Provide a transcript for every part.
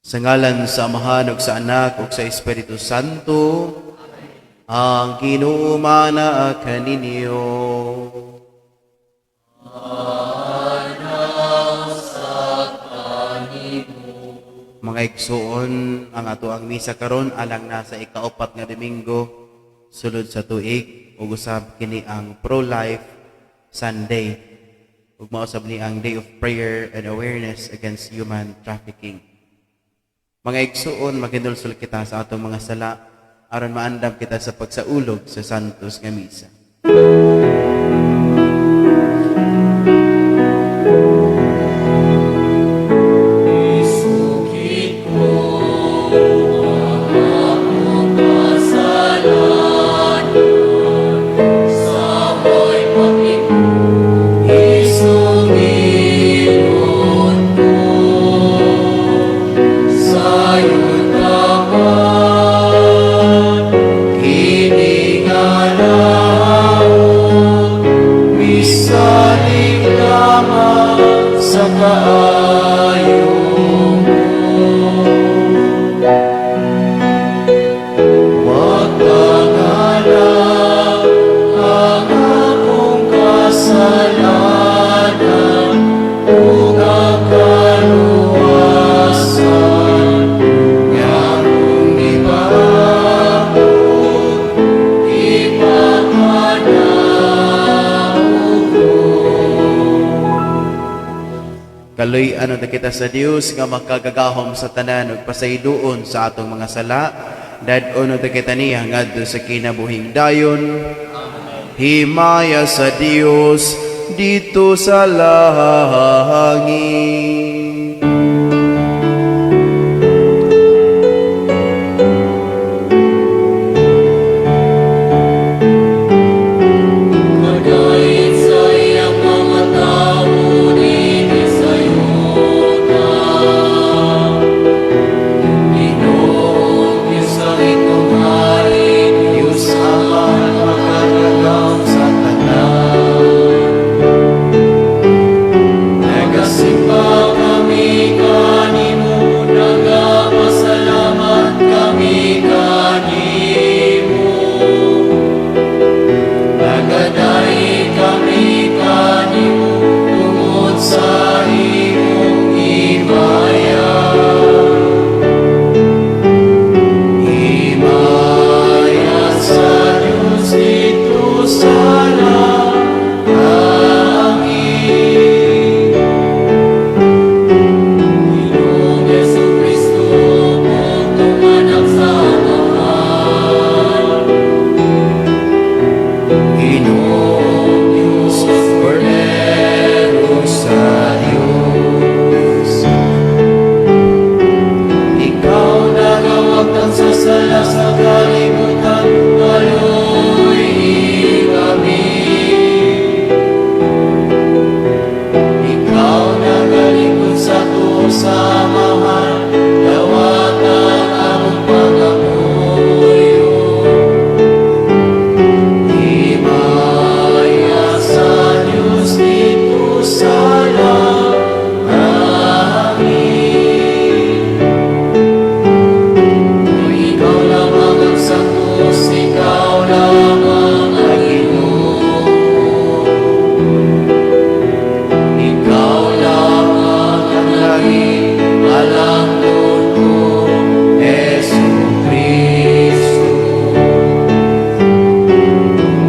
Sa ngalan sa Amahan ug sa Anak ug sa Espiritu Santo, ang Ginoo maanaa kaninyo. Mga igsuon, ang atoang misa karon alang na sa ikaupat nga Domingo sulod sa tuig ug usab kini ang Pro-Life Sunday ug mao sab ni ang Day of Prayer and Awareness Against Human Trafficking. Mga igsuon, maghinulsol kita sa atong mga sala aron maandam kita sa pagsaulog sa Santos nga Misa. Isugid ko ang akong kasalanan sa may pag-ibig, isugidon ko sayon dapat kini nga laot misalig lamang sa kaayo mo. Wa tangala ang akong kasalanan ug ang kaluwasan nga akong gipaabot ipakanaog ko. Kaluy-an unta kita sa Dios nga makagagahom sa tanan ug pasayloon sa atong mga sala. Dad-on unta kita niya ngadto sa kinabuhing dayon. Himaya sa Dios didto sa langit. Kadait sa iyang mga tawo dinhi sa yuta. Ginoong Diyos ang inyong hari, Diyos Ama, makagagahom sa tanan. Nagasimba kami kanimo, nagapasalamat kami kanimo. Nagadaig kami kanimo tungod sa imong himaya. Himaya sa Diyos didto sa langit. Ginoong Jesu Kristo, bugtong anak sa Amahan. Ginoong Diyos, Kordero sa Diyos. Ikaw nagawagtang sa sala sa kalibutan, kaluy-i kami. Ikaw nagalingkod sa tuo sa Amahan, dawata ang among pangamuyo. Himaya sa Diyos didto sa langit. Ikaw lamang ang santos, ikaw lamang ang Ginoo. Ikaw lamang ang lagi alangkon ko, Jesu Kristo.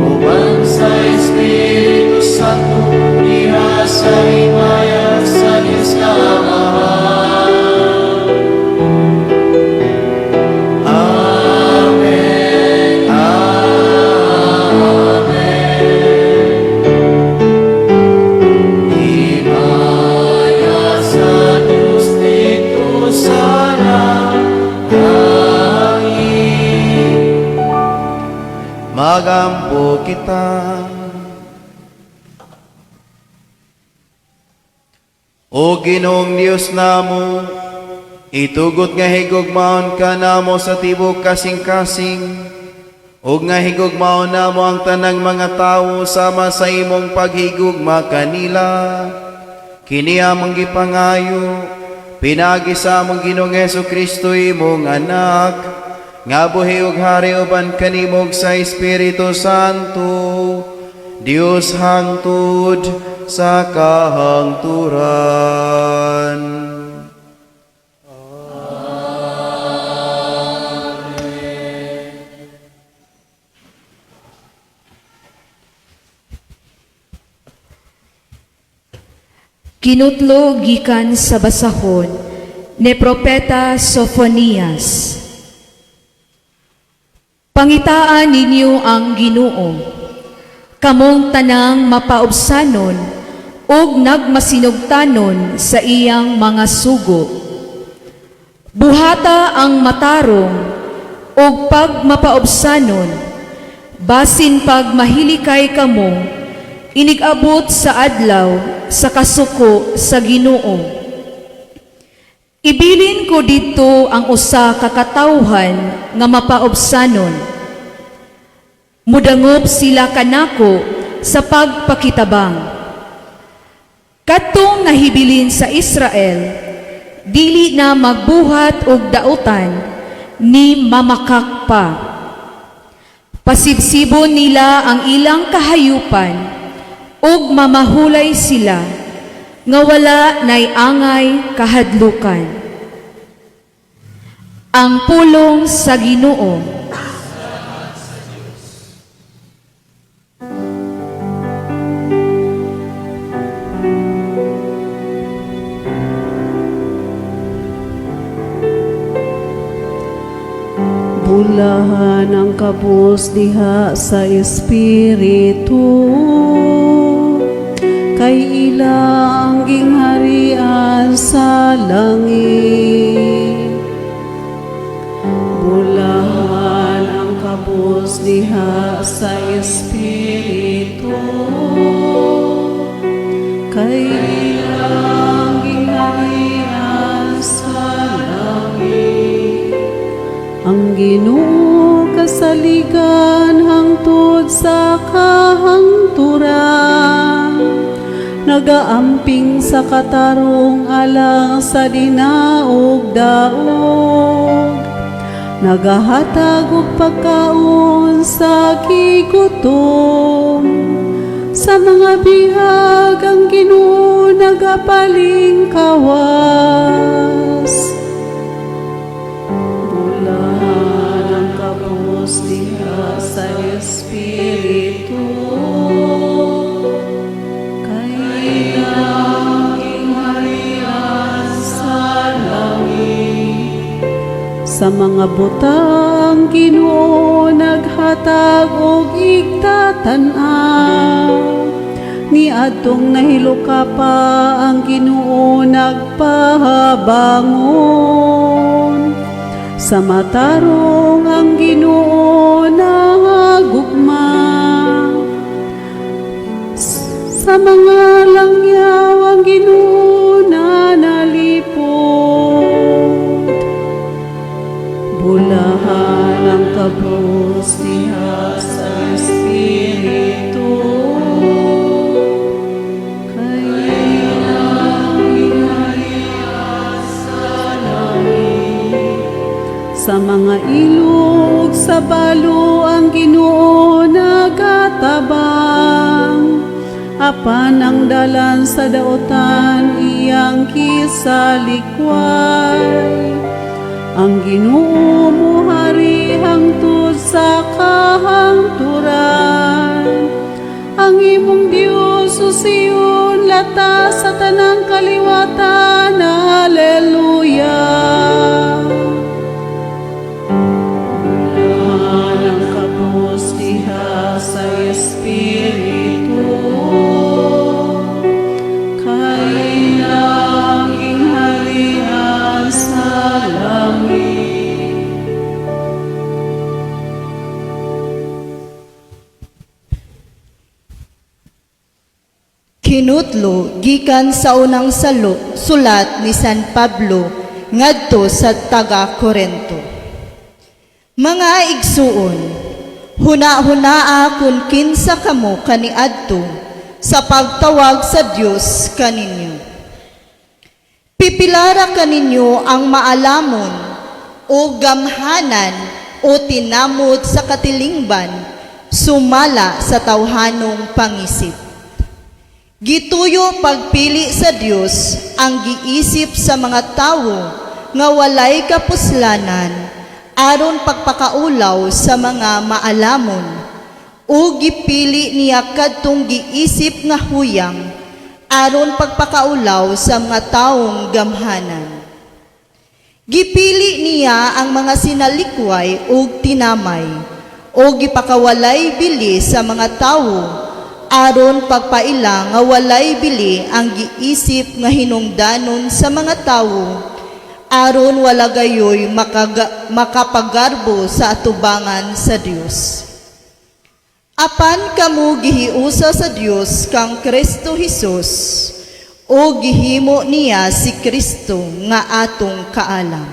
Uban sa Espiritu Santo, diha sa himaya sa Diyos nga Amahan. Amen. Amen. Himaya sa Diyos didto sa langit. Magampo kita. O Ginoong Dios namo, itugot nga higugmaon ka namo sa tibok kasing-kasing, ug nga higugmaon namo ang tanang mga tawo sama sa imong paghigugma kanila. Kini among gipangayo Pinaagi sa among Ginoong Hesus Kristo, imong anak, nga buhi ug hari uban kanimo ug sa Espiritu Santo, Dios hangtod sa kahangturan. Kinutlo gikan sa basahon ni Propeta Sofonias. Pangitaan ninyo ang Ginoo. Kamong tanang mapaubsanon ug nagmasinugtanon sa iyang mga sugo. Buhata ang matarong ug pagmapaubsanon, basin pag mahilikay kamo inig-abot sa adlaw sa kasuko sa Ginoo. Ibilin ko didto ang usa ka katawhan nga mapaubsanon. Mudangop sila kanako sa pagpakitabang. Katong nahibilin sa Israel, dili na magbuhat og dautan ni mamakak pa. Pasibsibon nila ang ilang kahayupan ug mamahulay sila nga wala nay angay kahadlukan. Ang pulong sa Ginoo. Bulahan ang kabus diha sa Espiritu, kay ila ang gingharian sa langit. Bulahan ang kabus diha sa Espiritu, kay ila ang gingharian sa langit. Ang Ginoo kasaligan hangtod sa kahangturan, nagaamping sa katarong alang sa dinaog-daog, nagahatag og pagkaon sa gigutom. Sa mga bihag ang Ginoo nagapalingkawas. Bulahan ang kabus diha sa Espiritu, kay ilang gingharian sa langit. Sa mga butang Ginoo naghatag og igtatan-aw. Niadtong nahiluka pa ang Ginoo nagpahabangon. Sa matarong ang Ginoo nagugma. Sa mga langyaw ang Ginoo nanalipod. Bulahan ang kabus diha sa Espiritu, kay ilang gingharian sa langit. Sa mga ilog sa balo ang Ginoo nagatabang, apan ang dalan sa dautan iyang kisalikway. Ang Ginoo muhari hangtod sa kahangturan. Ang imong Dios, o Sion, latas sa tanang kaliwatan. Hallelujah. Bulahan ang kabus diha sa Espiritu, kay ilang gingharian sa langit. Kinutlo gikan sa unang salo, sulat ni San Pablo ngadto sa taga Korento. Mga igsuon, huna-hunaa kun kinsa kamo kaniadto sa pagtawag sa Dios kaninyo. Pipilara kaninyo ang maalamon o gamhanan o tinamod sa katilingban sumala sa tawhanong pangisip. Gituyo pagpili sa Dios ang giisip sa mga tawo nga walay kapuslanan aron pagpakaulaw sa mga maalamon, o gipili niya kadtong giisip nga huyang aron pagpakaulaw sa mga taong gamhanan. Gipili niya ang mga sinalikway ug tinamay o gipakawalay bili sa mga tawo aron pagpaila nga walay bili ang giisip nga hinungdanon sa mga tawo, aron wala gayoy makapagarbo sa atubangan sa Dios. Apan kamo gihiusa sa Dios kang Kristo Hesus, o gihimo niya si Kristo nga atong kaalam.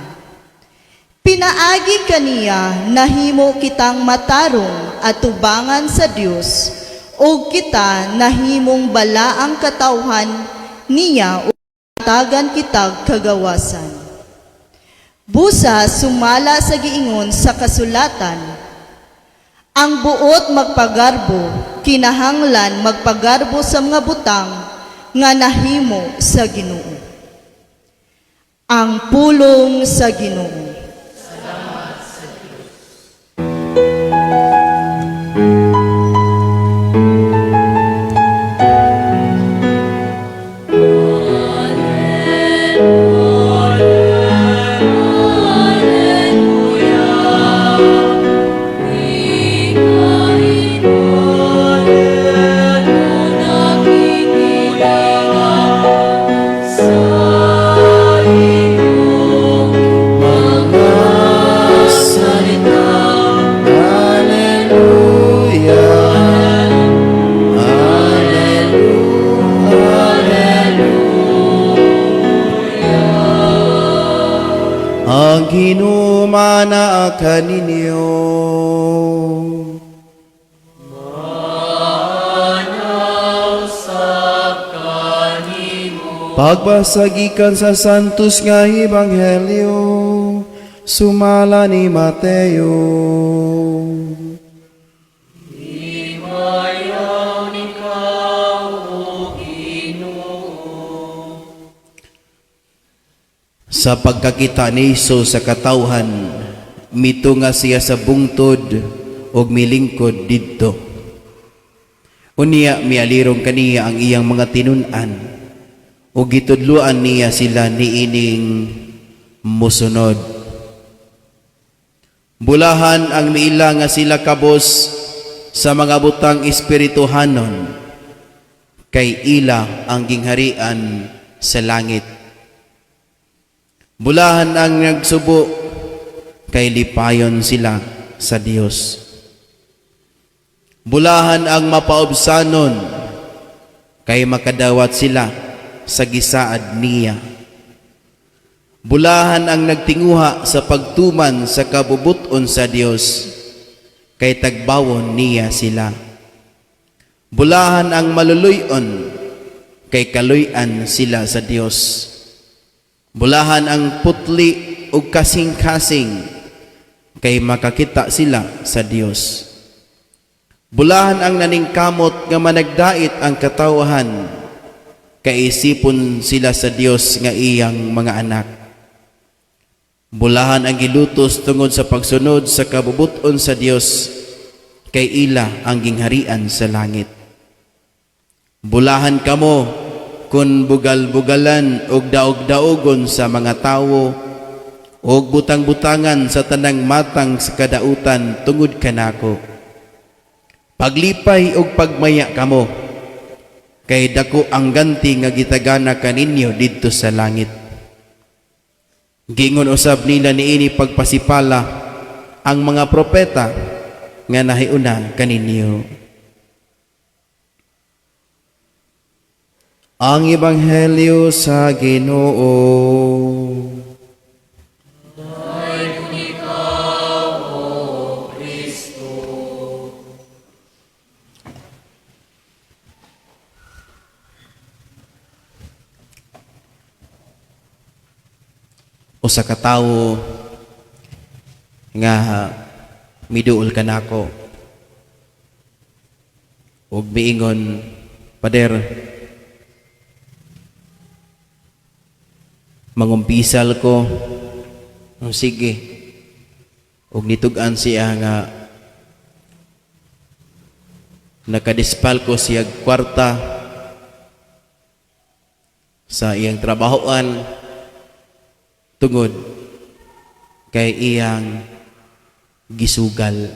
Pinaagi kaniya nahimo kitang matarong atubangan sa Dios, ug kita nahimong balaang katawhan niya ug tagan kitag kagawasan. Busa sumala sa giingon sa kasulatan, ang buot magpagarbo kinahanglan magpagarbo sa mga butang nga nahimo sa Ginoo. Ang pulong sa Ginoo. Hallelujah. Hallelujah. Ang Ginoo maanaa kaninyo. Pagbasa gikan sa Santos nga Ebanghelyo sumala ni Mateo. Himayaw ikaw, O Ginoo. Sa pagkakita ni Hesus sa katawhan, mitunga siya sa bungtod ug milingkod didto. Unya mialirong kaniya ang iyang mga tinun-an ug gitudloan niya sila niining mosunod. Bulahan ang miila nga sila kabos sa mga butang espirituhanon, kay ila ang gingharian sa langit. Bulahan ang nagsubo, kay lipayon sila sa Dios. Bulahan ang mapaubsanon, kay makadawat sila sa gisaad niya. Bulahan ang nagtinguha sa pagtuman sa kabubuton sa Dios, kay tagbawon niya sila. Bulahan ang maluluyon, kay kaluy-an sila sa Dios. Bulahan ang putli ug kasing-kasing, kay makakita sila sa Dios. Bulahan ang naningkamot nga managdait ang katawhan, kay isipon sila sa Dios nga iyang mga anak. Bulahan ang gilutos tungod sa pagsunod sa kabubuton sa Dios, kay ila ang gingharian sa langit. Bulahan kamo kun bugal-bugalan ug daog-daogon sa mga tawo ug butang-butangan sa tanang matang sa kadautan tungod kanako. Paglipay ug pagmaya kamo, kay dako ang ganti nga gitagana kaninyo didto sa langit. Giingon usab nila niini pagpasipala ang mga propeta nga nahiuna kaninyo. Ang Ebanghelyo sa Ginoo. Usa ka tawo nga miduol kanako ug miingon, "Pader, mangumpisal ko." "Oh, sige." Ug nitug-an siya nga nakadispalko siya kwarta sa iyang trabahoan tungod kay iyang gisugal.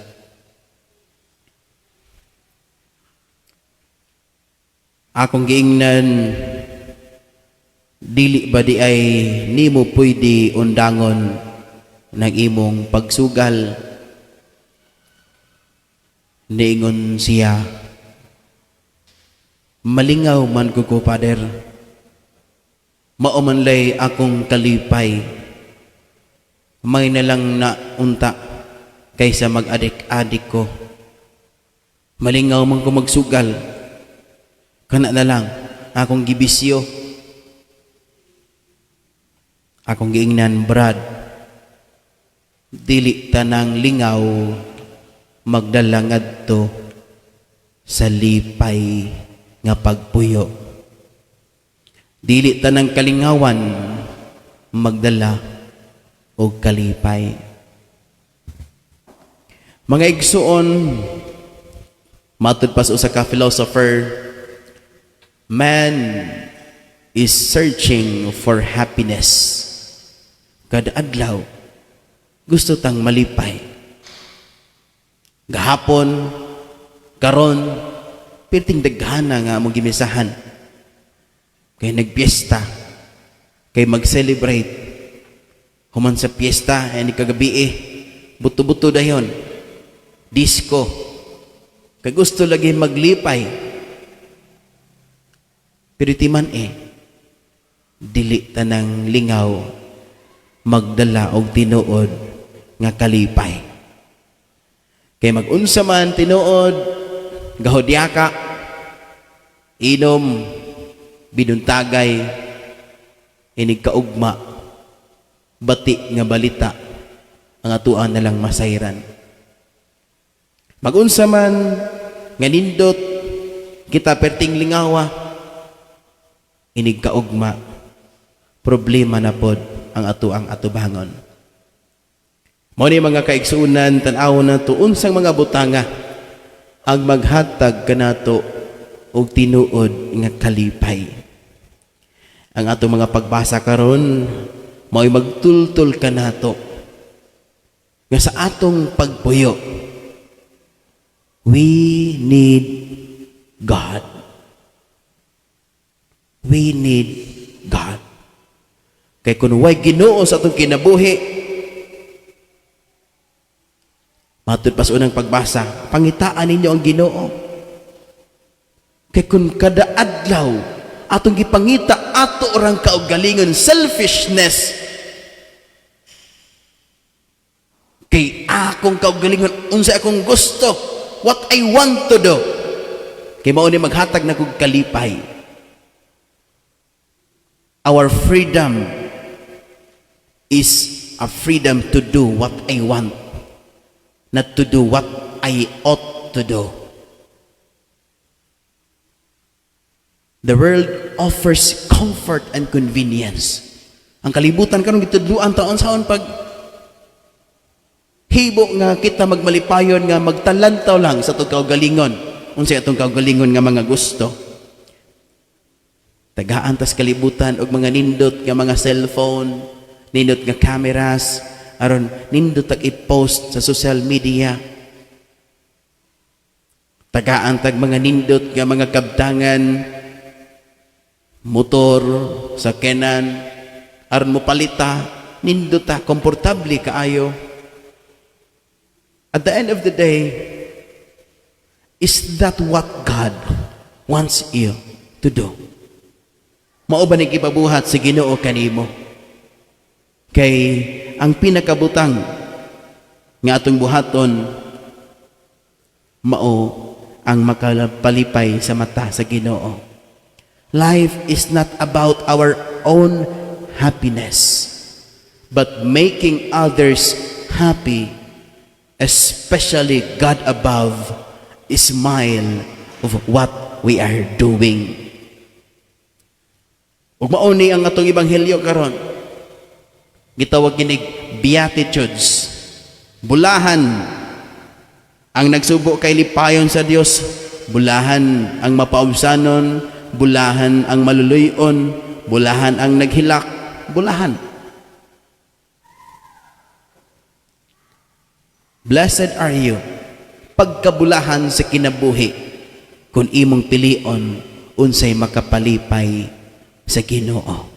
Akong giingnan, "Dili ba di ay nimo pwede undangon ng imong pagsugal?" Niingon siya, "Malingaw man ko, Pader. Mao man lay akong kalipay. May na lang na unta kaysa mag-adik-adik ko. Malingaw man ko magsugal. Kana na lang akong gibisyo." Akong giingnan, "Brad, dili tanang lingaw magdala ngadto sa lipay nga pagpuyo. Dili tanang kalingawan magdala og kalipay." Mga igsuon, matud pa sa usa ka philosopher, man is searching for happiness. Kada adlaw, gusto tang malipay. Gahapon, karon, pirting daghana nga among gimisahan. Kay nagpiesta, kay mag-celebrate. Human sa piyesta, ay ni kagabi eh, buto-buto dayon. Disco. Kay gusto lagi maglipay. Pero timan eh, dili tanang lingaw magdala og tinuod nga kalipay. Kay mag-unsa man tinuod, gahudyaka, inom, binuntagay, inig kaugma, bati nga balita, ang atuan na lang masayran. Mag-unsa man nga nindot, kita perting lingawa, inig kaugma, problema na pod ang atuang atubangon. Mao ni, mga kaigsuonan, tan-awon nato unsang mga butanga ang maghatag kanato og tinuod nga kalipay. Ang atong mga pagbasa karon mao'y magtultol kanato nga sa atong pagpuyo, we need God. We need God. Kay kung way Ginoo sa atong kinabuhi, matud pa sa unang pagbasa, "Pangitaan ninyo ang Ginoo." Kay kung kada adlaw atong gipangita ato orang kaugalingon, selfishness, kay akong kaugalingon, unsa akong gusto, what I want to do, kay mao ni maghatag na kog kalipay. Our freedom is a freedom to do what I want, not to do what I ought to do. The world offers comfort and convenience. Ang kalibutan karon gitudluan taon saon pag hibo nga kita magmalipayon nga magtalantaw lang sa atong kaugalingon. Unsay atong kaugalingon nga mga gusto. Tagaan tas kalibutan og mga nindot nga mga cellphone, nindot nga cameras, aron nindot tag i-post sa social media. Tagaan tag mga nindot nga mga kabtangan, motor, sakyanan, aron mo palita, nindot ta, komportable kaayo. At the end of the day, is that what God wants you to do? Mao ba ni gipabuhat sa Ginoo kanimo? Kay ang pinakabutang nga atong buhaton mao ang makapalipay sa mata sa Ginoo. Life is not about our own happiness, but making others happy, especially God above, smile of what we are doing. Ug mao ni ang atong ebanghelyo karon. Gitawag kinig Beatitudes. Bulahan ang nagsubo kay lipayon sa Dios, bulahan ang mapaubsanon, bulahan ang maluluyon, bulahan ang naghilak, bulahan. Blessed are you. Pagkabulahan sa kinabuhi kung imong pilion unsay makapalipay sa Ginoo.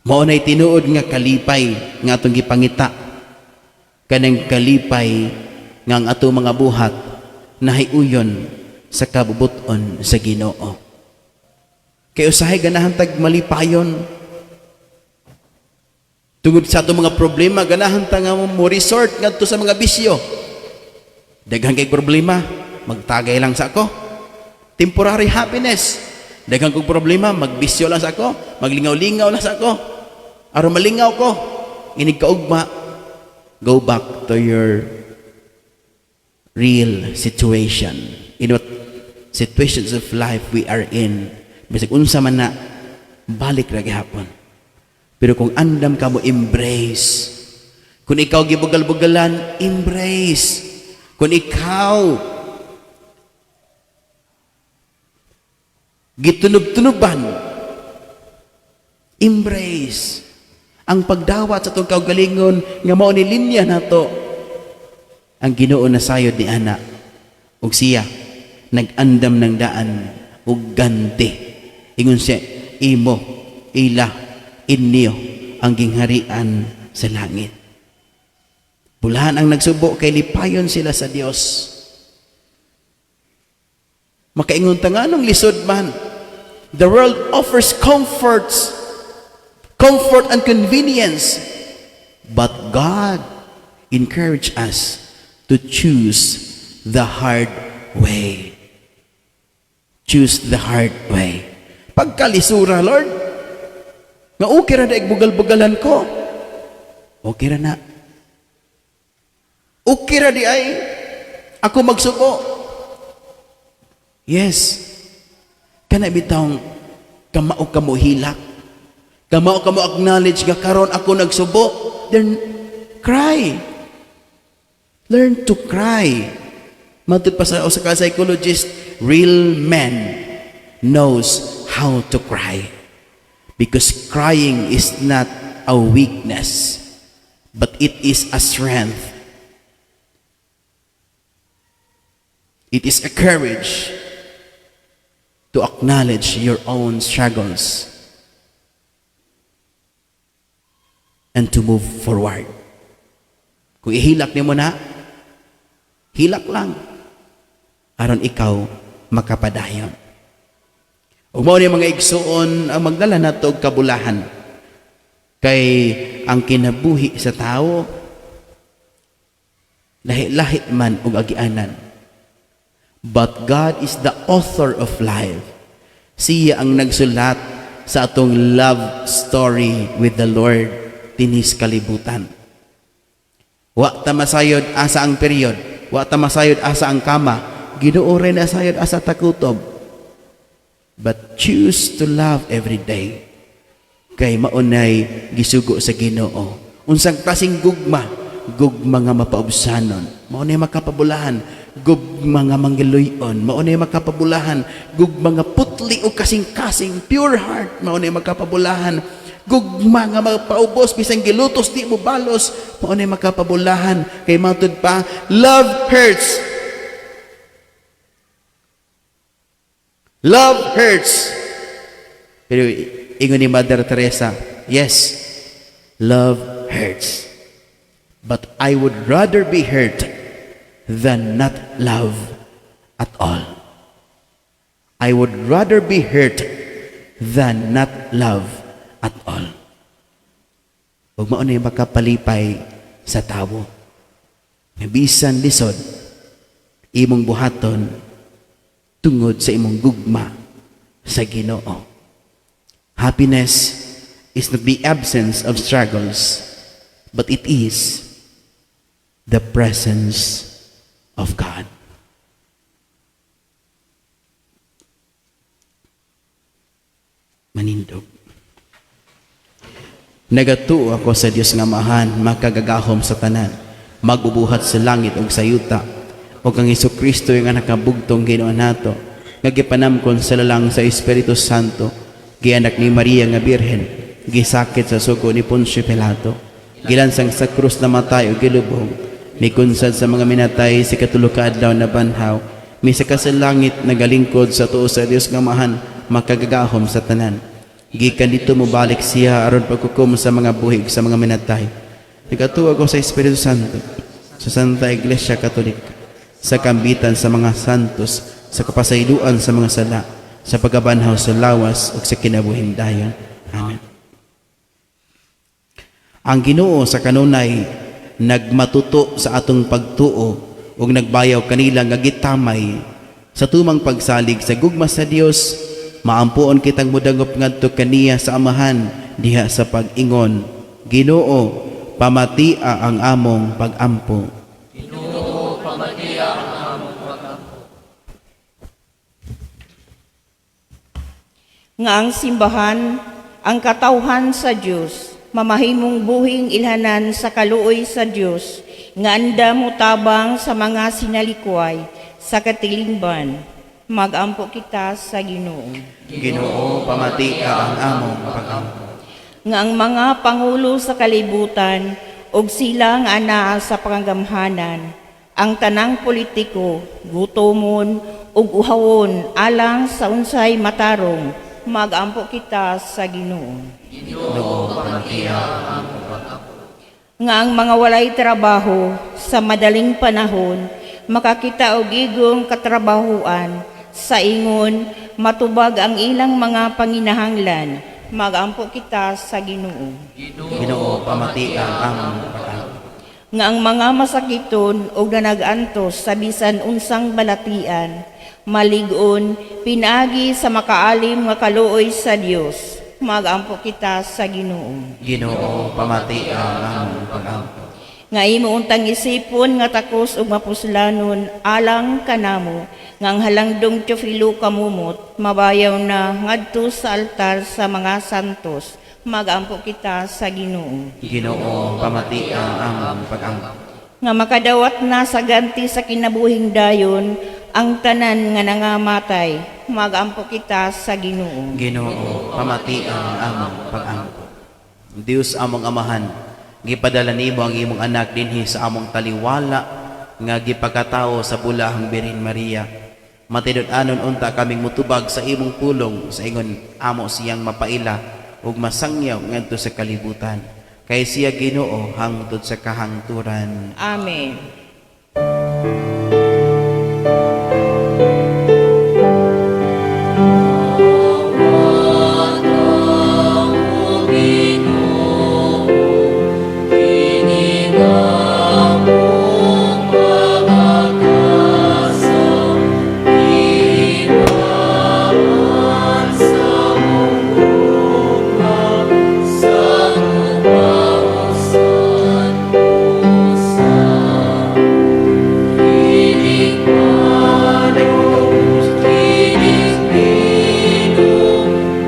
Mao nay tinuod nga kalipay nga atong gipangita. Kanang kalipay nga ang atong mga buhat nahiuyon sa kabubuton sa Ginoo. Kay usahay ganahan tag malipayon. Tungod sa atong mga problema, ganahan ta nga mo resort ngadto sa mga bisyo. Daghan kay problema, magtagay lang sa ako. Temporary happiness. Daghan kog problema, magbisyo lang sa ako, maglingaw-lingaw lang sa ako. Aron malingaw ko, inig kaugma, go back to your real situation. In what situations of life we are in. Bisag unsa man na, balik ra gihapon. Pero kung andam ka mo, embrace. Kung ikaw gibugal-bugalan, embrace. Kung ikaw gitunob-tunoban, embrace. Ang pagdawat sa itong kaugalingon nga mao ni linya nato, ang Ginoo na sayod ni ana ug siya nag-andam ng daan ug ganti. Ingon siya, imo, ila, inyo ang gingharian sa langit. Bulahan ang nagsubo kay lipayon sila sa Dios. Makaingon ta nga nung lisod man. The world offers comforts, comfort and convenience. But God encourage us to choose the hard way. Choose the hard way. Pagkalisura, Lord, nga okay ra na bugal-bugalan ko. Okay ra na. Okay ra di ay ako magsubo. Yes. Kana bitawng kamao ka mo hilak. Kamao ka mo acknowledge nga karon ako nagsubo. Then cry. Learn to cry. Matud pa sa usa ka psychologist, real men knows how to cry. Because crying is not a weakness, but it is a strength. It is a courage to acknowledge your own struggles and to move forward. Kung ihilak nimo na, hilak lang aron ikaw makapadayon. Ug mao ni mga igsuon ang magdala nato og kabulahan kay ang kinabuhi sa tawo lahi-lahi man og agianan. But God is the author of life. Siya ang nagsulat sa atong love story with the Lord dinis kalibutan. Wa ta masayod asa ang period, wa ta masayod asa ang kama, Ginoo rin nasayod asa takutob. But choose to love every day. Kay maunay gisugo sa Ginoo. Unsang klaseng gugma? Gugma nga mapaubsanon. Maunay makapabulahan. Gugma nga manggiluyon. Maunay makapabulahan. Gugma nga putli o kasing-kasing, pure heart. Maunay makapabulahan. Gugma nga mapaubos bisan gilutos di mo balos. Maunay makapabulahan. Kay matud pa, love hurts. Love hurts. Pero ingon ni Mother Teresa, yes, love hurts. But I would rather be hurt than not love at all. I would rather be hurt than not love at all. Huwag mao na makapalipay sa tawo. Bisan lisod, imong buhaton tungod sa imong gugma sa Ginoo. Happiness is not the absence of struggles, but it is the presence of God. Manindog. Nagatuo ako sa Dios nga Amahan, makagagahom sa tanan, magbubuhat sa langit ug sa yuta, ug ang Hesukristo nga nakabugtong Ginoo nato, nga gipanamkon sa lalang sa Espiritu Santo, gianak ni Maria nga Birhen, gisakit sa sugo ni Poncio Pilato, gilansang sa krus, namatay ug gilubong, mikunsad sa mga minatay, sa ikatulo ka adlaw nabanhaw, misaka sa langit, nagalingkod sa tuo sa Dios nga Amahan, makagagahom sa tanan. Gikan didto mobalik siya aron paghukom sa mga buhi ug sa mga minatay. Nagatuo ako sa Espiritu Santo, sa Santa Iglesia Katolika, sa kambitan sa mga santos, sa kapasayloan sa mga sala, sa pagkabanhaw sa lawas ug sa kinabuhing dayon. Amen. Ang Ginoo sa kanunay nagmatuto sa atong pagtuo ug nagbayaw kanila nga gitamay sa tumang pagsalig sa gugma sa Dios, maampuon kitang mudangop ngadto kaniya sa Amahan diha sa pag-ingon, "Ginoo, pamatia ang among pagampo." Ginoo, pamatia ang among pagampo. Nga ang simbahan, ang katawhan sa Dios, mamahimong buhing ilhanan sa kaluoy sa Dios, nga andam motabang sa mga sinalikway sa katilingban. Magampo kita sa Ginoo. Ginoo, pamatia ang among pagampo. Nga ang mga pangulo sa kalibutan ug sila nga anaa sa pangagamhanan, ang tanang politiko, gutomon ug uhawon alang sa unsay matarong. Magampo kita sa Ginoo. Ginoo, pamatia ang among pagampo. Nga ang mga walay trabaho sa madaling panahon makakita og igong katrabahuan sa ingon matubag ang ilang mga panginahanglan. Magampo kita sa Ginoo. Ginoo, pamatia ang among pagampo. Nga ang mga masakiton og nanagantos sa bisan unsang balatian malig-on pinaagi sa makaalim nga kaluoy sa Dios. Magampo kita sa Ginoo. Ginoo, pamatia ang among pagampo. Nga imo untang isipon nga takos ug mapuslanon alang kanamo, nga ang halangdong Teofilo Camomot mabayaw na ngadto sa altar sa mga santos. Magampo kita sa Ginoo. Ginoo, pamatia ang among pagampo. Nga makadawat na sa ganti sa kinabuhing dayon ang tanan nga nangamatay. Magampo kita sa Ginoo. Ginoo, pamatia ang among pagampo. Dios among Amahan, gipadala nimo ang imong anak dinhi sa among taliwala nga gipakatao sa bulahang Birhen Maria. Matinud-anon unta kaming mutubag sa imong pulong sa ingon amo siyang mapaila ug masangyaw ngadto sa kalibutan. Kay siya Ginoo hangtod sa kahangturan. Amen. O Ginoo, kining among mga gasa, gihimaan sa among gugma sa kapausan usa. Kining pano, kining bino,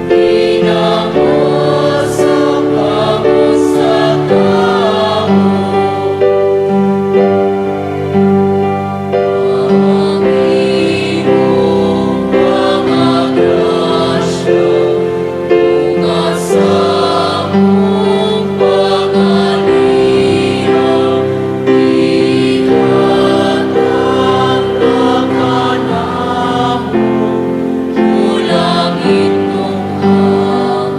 ginapasa kamo sa tao. Ang imong mga grasya, bunga sa among pangaliya, ihatag na kanamo, O langitnong Amahan.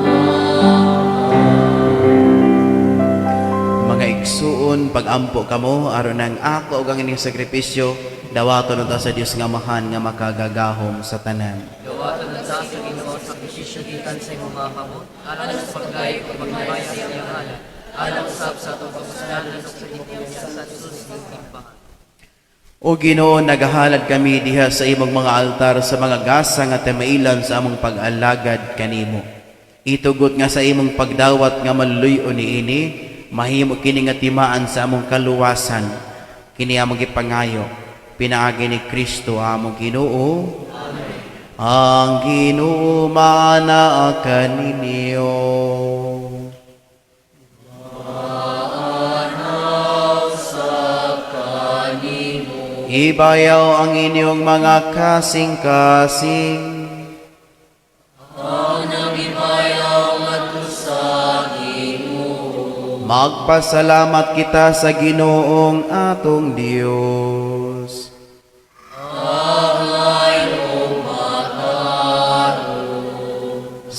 Mga igsuon, pag-ampo kamo aron ang ako ug ang inyong sakripisyo dawaton unta sa Dios nga Amahan nga makagagahom sa tanan. Dawaton unta sa Ginoo ang sakripisyo gikan sa imong mga kamot, alang sa pagdayeg ug paghimaya sa iyang ngalan, alang usab sa atong kapuslanan ug sa imong sa simbahan. O Ginoo, nagahalad kami diha sa imong mga altar sa mga gasa nga temailan sa among pag-alagad kanimo. Itugot nga sa imong pagdawat nga maluluy-on niini, mahimo kini nga timaan sa among kaluwasan. Kini among gipangayo pinaagi ni Kristo among Ginoo. Ang Ginoo maanaa kaninyo. Ibayaw ang inyong mga kasing-kasing. Magpasalamat kita sa Ginoong atong Dios.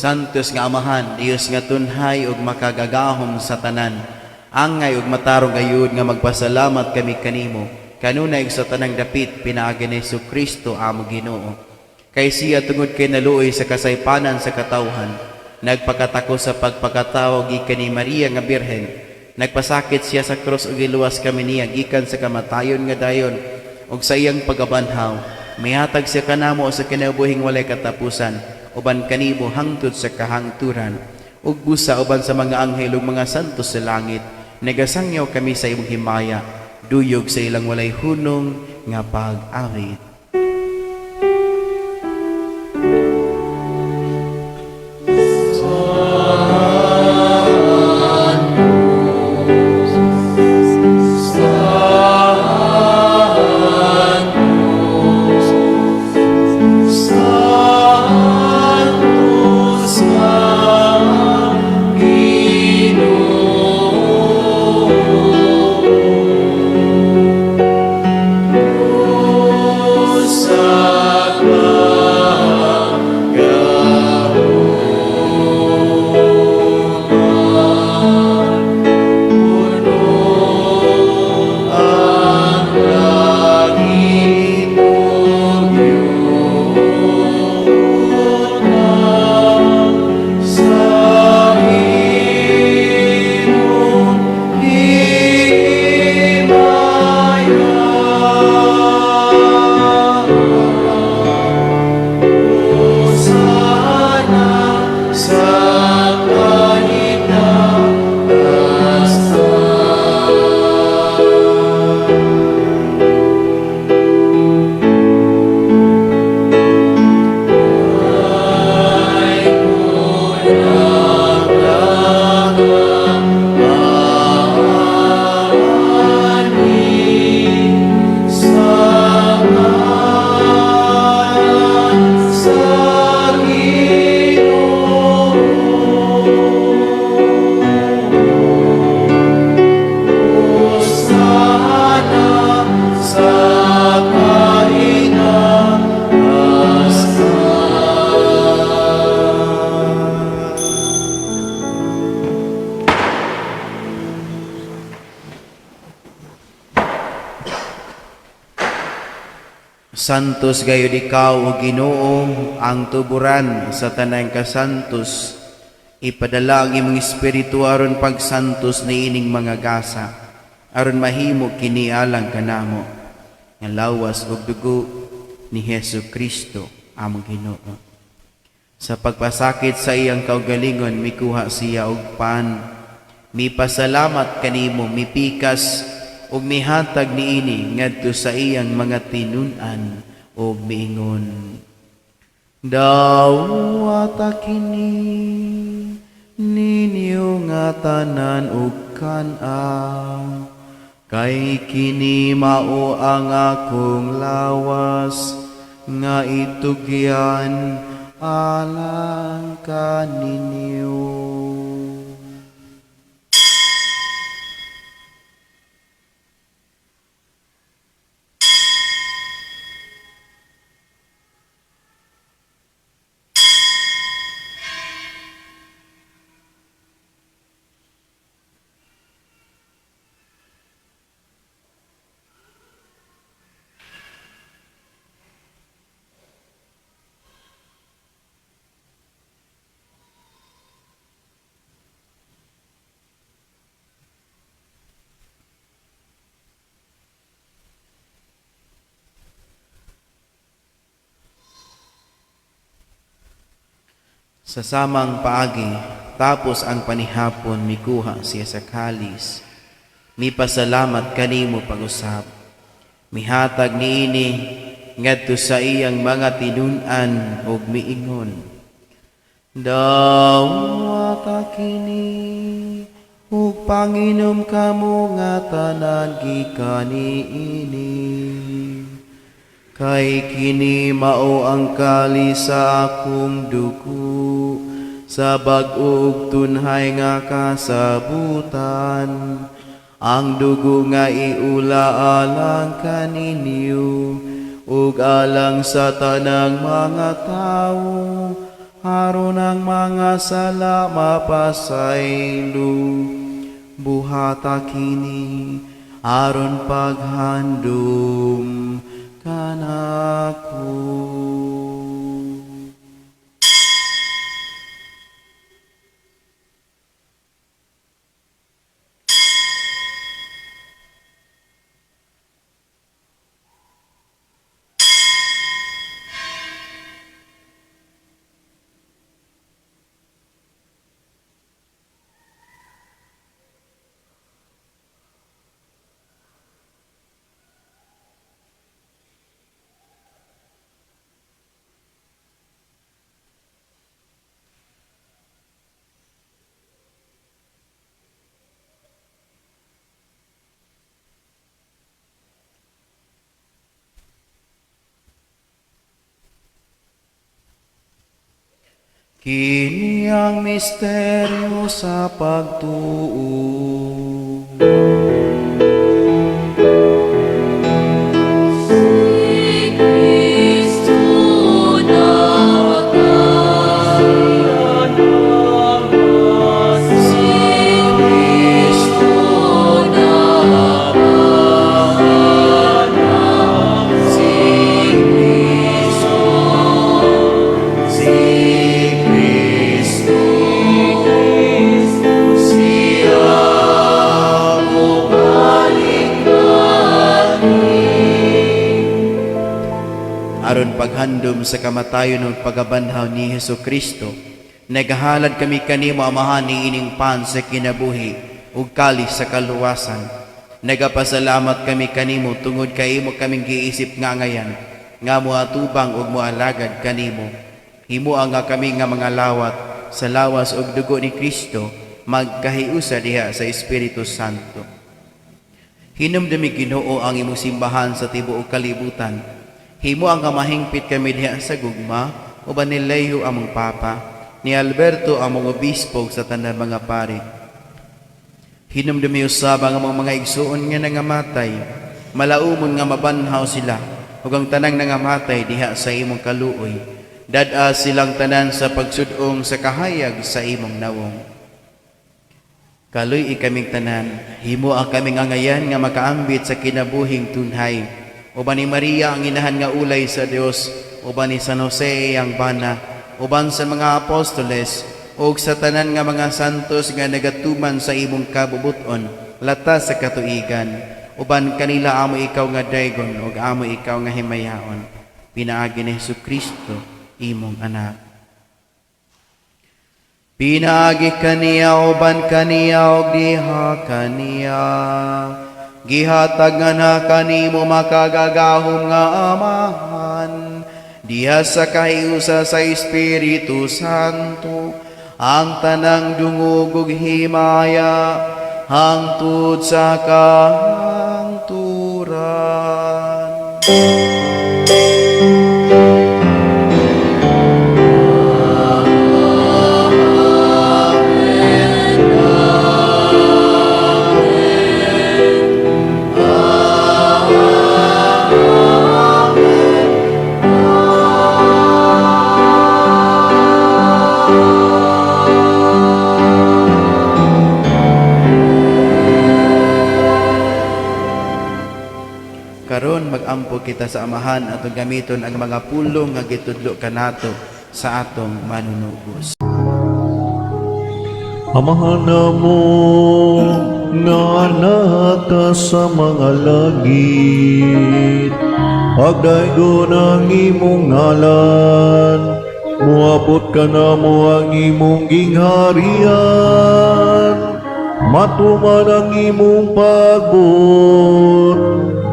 Santos nga Amahan, Dios nga tunhay ug makagagahom sa tanan. Angay ug matarong gayud nga magpasalamat kami kanimo. Kanunay ug sa tanang dapit pinaagi ni Kristo among Ginoo. Kay siya tungod kay naluoy sa kasaypanan sa katawhan, nagpakatako sa pagpakatawo gikan ni Maria nga Birhen. Nagpasakit siya sa krus ug giluwas kami niya gikan sa kamatayon nga dayon ug sa iyang pagabanhaw. Mihatag siya kanamo sa kinabuhing walay katapusan uban kanimo hangtod sa kahangturan. Ug busa uban sa mga anghel ug mga santos sa langit, nagasangyaw kami sa imong himaya, duyog sa ilang walay hunong nga pag-awit. Santos gayud ikaw, o Ginoo, ang tuburan sa tanang kasantos. Ipadala ang imong espiritu aron pagsantos niining mga gasa, aron mahimo kini alang kanamo nga lawas ug dugo ni Hesus Kristo among Ginoo. Sa pagpasakit sa iyang kaugalingon, mikuha siya og pan, mipasalamat kanimo, mipikas ug mihatag niini ngadto sa iyang mga tinun-an ug miingon: "Dawata kini ninyo nga tanan ug kan-a, kay kini mao ang akong lawas nga itugyan alang kaninyo." Sa samang paagi, tapos ang panihapon, mikuha siya sa kalis. Mipasalamat kanimo pag-usab. Mihatag niini ngadto sa iyang mga tinun-an ug miingon: "Dawata kini ug panginom kamo nga tanan gikan niini. Kay kini mao ang kalis sa akong dugo sa bag-o ug tunhay nga kasabutan. Ang dugo nga iula alang kaninyo ug alang sa tanang mga tawo aron ang mga sala mapasaylo. Buhata kini aron paghandom kanako." Kini ang misteryo sa pagtuo. Si Kristo namatay, si Kristo namatay, si Kristo, Si Kristo, siya mobalik aron paghandom sa kamatayon ug pagabanhaw ni Hesus Kristo. Nagahalad kami kanimo, Amahan, niining pan sa kinabuhi ug kalis sa kaluwasan. Nagapasalamat kami kanimo tungod kay imo kaming giisip nga angayan nga moatubang ug moalagad kanimo. Himoa nga kami nga mga lawat sa lawas ug dugo ni Kristo magkahiusa diha sa Espiritu Santo. Hinumdumi, Ginoo, ang imong simbahan sa tibuok kalibutan. Himoa nga mahingpit kami diha sa gugma uban ni Leo among Papa, ni Alberto among obispo ug sa tanan mga pari. Hinumdumi usab ang among mga igsuon nga nangamatay, malaumon nga mabanhaw sila ug ang tanang nangamatay diha sa imong kaluoy. Dad-a silang tanan sa pagsud-ong sa kahayag sa imong nawong. Kaluy-i kaming tanan, himoa kaming angayan nga makaambit sa kinabuhing tunhay. Uban ni Maria ang inahan nga ulay sa Dios, uban ni San Jose ang bana, uban sa mga apostoles, ug sa tanan nga mga santos nga nagatuman sa imong kabubuton, latas sa katuigan. Uban kanila amo ikaw nga daygon ug amo ikaw nga himayaon. Pinaagi ni Hesus Kristo, imong anak. Pinaagi kaniya, uban kaniya ug diha kaniya, gihatag nga na kanimo makagagahom nga Amahan diha sa kahiusa sa Espiritu Santo ang tanang dungog ug himaya hangtod sa kahangturan. Karon mag-ampo kita sa Amahan, atong gamiton ang mga pulong nga gitudlo kanato sa atong manunubos. Amahan namo nga naa ka sa mga langit, pagdaygon ang imong ngalan. Muabot kanamo ang imong gingharian, matuman ang imong pagbuot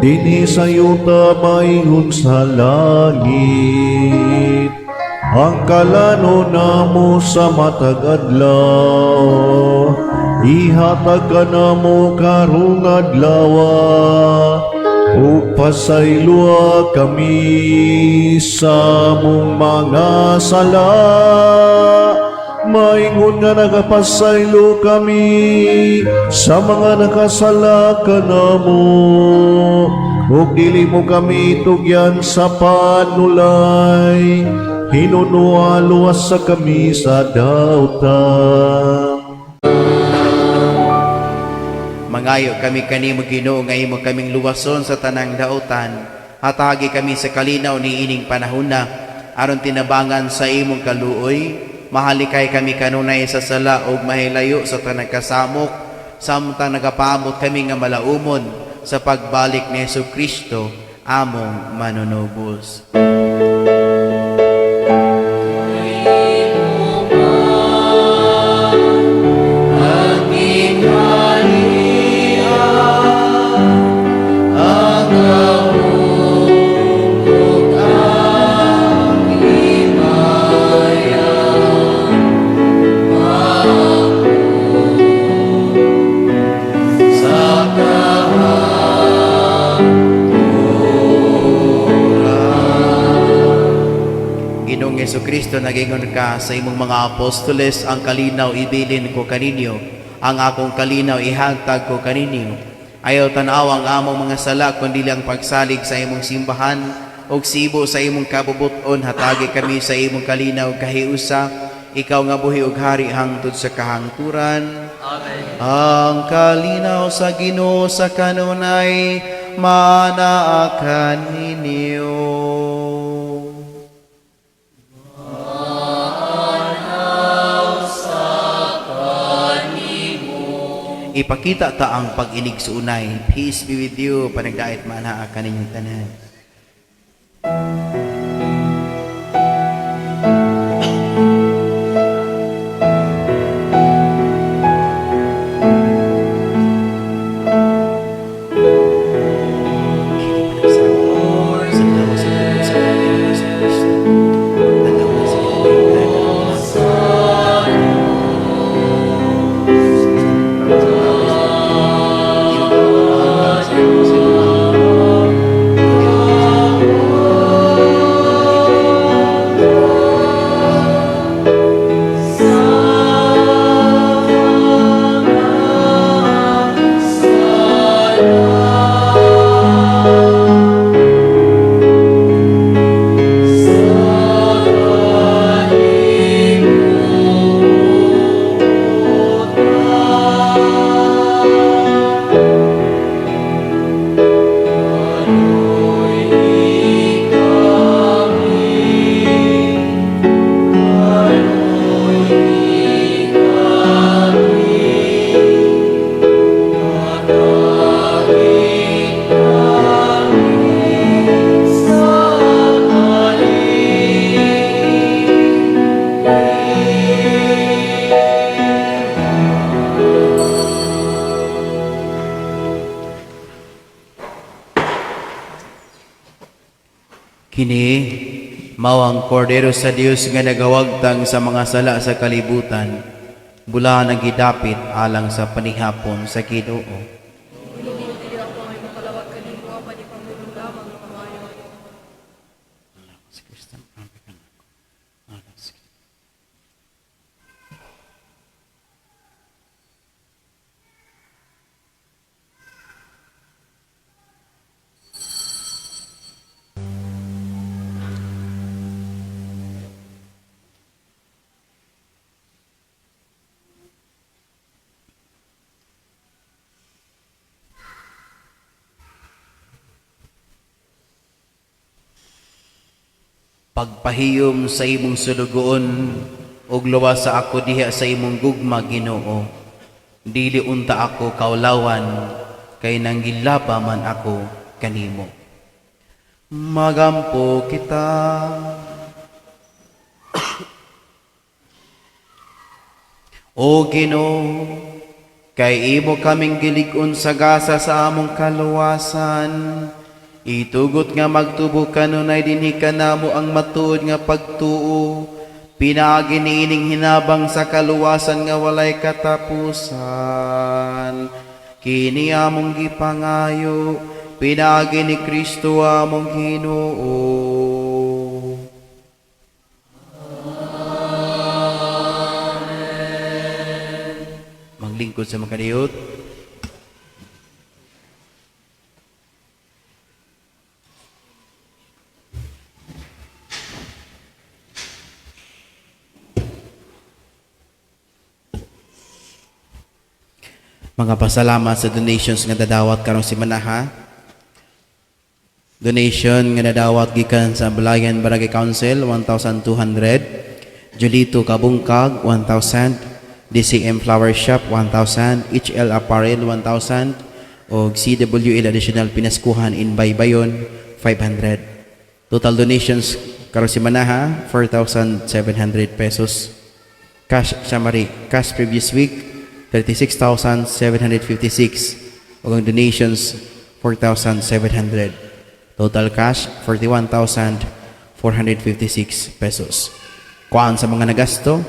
dinhi sa yuta maingon sa langit. Ang kalanon namo sa matag adlaw, ihatag kanamo karong adlawa, ug pasayloa kami sa among mga sala, maingon nga nagapasaylo kami sa mga nakasala kanamo, ug dili mo kami tugyan sa panulay, hinunoa luwasa kami sa dautan. Mangayo kami kanimo, Ginoo, nga imo kaming luwason sa tanang dautan. Hatagi kami sa kalinaw ni ining panahona aron tinabangan sa imong kaluoy, mahalikay kami kanunay sa sala ug mahilayo sa tanang kasamok, samtang nagapaamot kami nga malaumon sa pagbalik ni Hesus Kristo among manunubos. Ginoong Kristo, nagingon ka sa imong mga apostoles, "Ang kalinaw ibilin ko kaninyo, ang akong kalinaw ihatag ko kaninyo. Ayaw tanaw ang among mga sala, kundi ang pagsalig sa imong simbahan, ug sibo sa imong kabubuton, hatagi kami sa imong kalinaw kahiusa, ikaw nga buhi ug hari hangtod sa kahangturan." Amen. Ang kalinaw sa Ginoo sa kanunay manaa kaninyo. Ipakita ta ang pag-inigsuunay. Peace be with you. Panagdait manaa kaninyong tanan. Kini mao ang Kordero sa Dios nga nagawagtang sa mga sala sa kalibutan. Bulahan ang gidapit alang sa panihapon sa Ginoo. Dili ako ay mapalawag kanimo, apan ipamulong lamang ang maayo. Sa Kristo, ang kanako. Alang sa Pagpahiyom sa imong sulugoon ug luwasa ako diha sa imong gugma, Ginoo. Dili unta ako kaulawan kay nanggilaba man ako kanimo. Magampo kita. O Ginoo, kay imo kaming gilig-on sa gasa sa among kaluwasan. Itugot nga magtubo kanunay dinhi kanamo ang matuod nga pagtuo. Pinaagi niining hinabang sa kaluwasan nga walay katapusan. Kini among gipangayo, pinaagi ni Kristo among Ginoo. Maglingkod sa makadiyot. Mga pasalamat sa donations nga dadawat karong simanaha. Donation nga nadawat gikan sa Balayan Barangay Council 1,200, Julito Kabungkag 1,000, DCM Flower Shop 1,000, HL Apparel 1,000, og CWL Additional Pinaskuhan in Baybayon 500. Total donations karon simanaha 4,700 pesos. Cash summary, cash previous week 36,756 ug ang donations 4,700. Total cash 41,456 pesos. Kuan sa mga nagasto,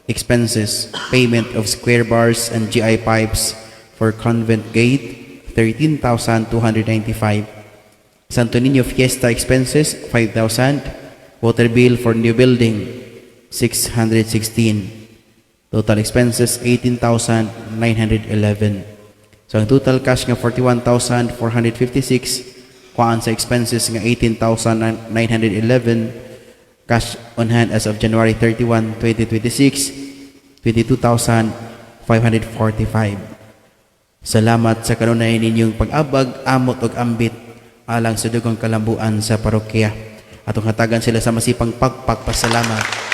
expenses, payment of square bars and GI pipes for convent gate 13,295. Santo Niño Fiesta expenses 5,000. Water bill for new building 616. Total expenses 18,911. So ang total cash nga 41,456, kuan sa expenses nga 18,911, cash on hand as of January 31, 2026, 22,545. Salamat sa kanunay ninyong pag-abag, amot ug ambit alang sa dugong kalambuan sa parokya. Atong hatagan sila sa masipang pagpagpasalamat.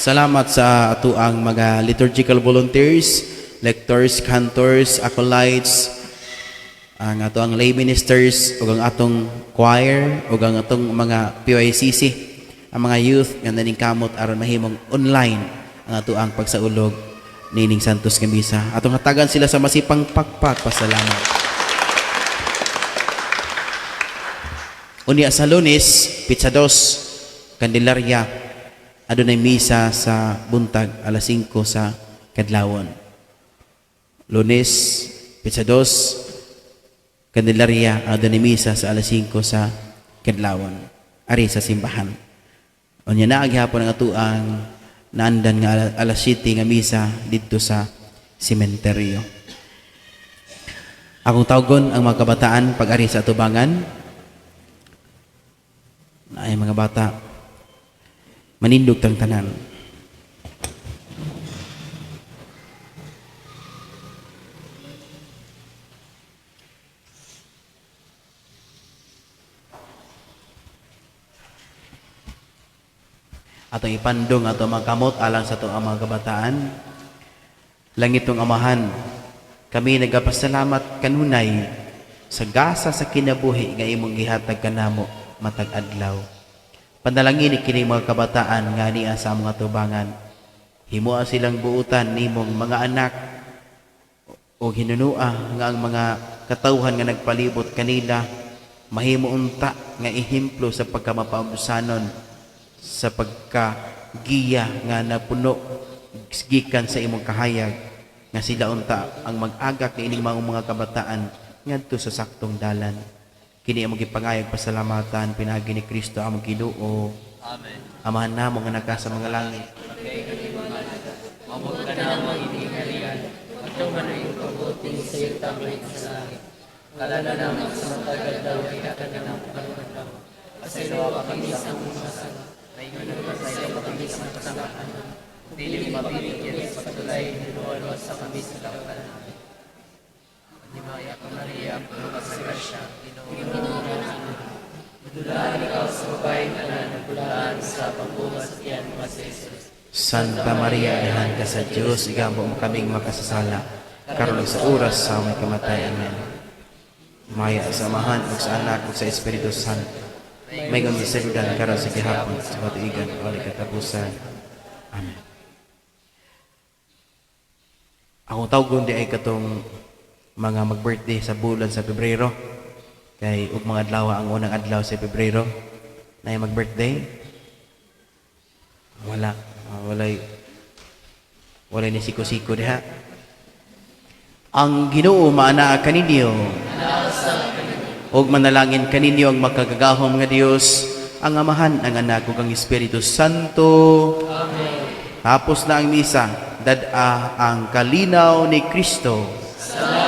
Salamat sa atoang mga liturgical volunteers, lectors, cantors, acolytes, ang atoang lay ministers, ug ang atong choir, ug ang atong mga PYCC, ang mga youth nga naningkamot aron mahimong online ang atoang pagsaulog nining Santos nga Misa. Atong hatagan sila sa masipang pakpak pasalamat. Unya sa Lunes, Petsa 2, Candelaria, adunay misa sa buntag alas 5 sa kadlawon. Lunes, Petsa 2, Candelaria, adunay misa sa alas 5 sa kadlawon. Ari sa simbahan. Unya na gihapon ang atoang naandan nga alas 7 nga misa didto sa sementeryo. Akong tawgon ang mga kabataan pag-ari sa atubangan. Ay mga bata, manindog tang tanan. Atong ipandong ato mga kamot alang sa ato ang mga kabataan. Langitong Amahan, kami nagapasalamat kanunay sa gasa sa kinabuhi nga imong gihatag kanamo matag adlaw. Panalangin kini mga kabataan nga niya sa among atubangan. Himoa silang buutan nimong mga anak o hinunua nga ang mga katawhan nga nagpalibot kanila mahimo unta nga ehemplo sa pagkamapaubsanon, sa pagkagiya nga napuno gikan sa imong kahayag, nga sila unta ang mag-agak niining mga kabataan ngadto sa saktong dalan. Kini among gipangayag pasalamatan pinaagi ni Kristo among Ginoo. Amen. Amahan namo nga naka sa mga langit. Mabuhat ka na ang inyong harian, at ang iyong kabuti sa iyong tamay sa langit. Kalala naman sa matagad daw ay akan ng karong adlaw. Pasayloa kami sa among mga sala, maingon ang pasaylo kami sa mga kasamaan. Dili mabibigyan sa pagtulay, hinuwaluwas sa kami sa kalaunan namin. Paghimaya ka Maria, puno ka sa grasya, Ginoo Madulaan ikaw sa babaeng tanan, nagdulaan sa pagbunga sa tiyan mo si Jesus. Santa Maria, inahan ka sa Diyos, igampo mo kaming makasasala, karon ug sa oras sa among kamatay. Amen. Maya sa Amahan, ug sa Anak, ug sa Espiritu Santo. May sa karon sa gihapon, sa katuigan, walay katapusan. Amen. Akong tawgon diay katong mga mag-birthday sa bulan sa Pebrero. Kay ug mga adlaw ang unang adlaw sa Pebrero na mag-birthday. Wala. Walay ni siko-siko diha. Ang Ginoo maanaa kaninyo. Ug manalangin kaninyo ang makagagahom nga Dios, ang Amahan, ang Anak ug ang Espiritu Santo. Amen. Tapos na ang misa, dad-a ang kalinaw ni Kristo. Salamat.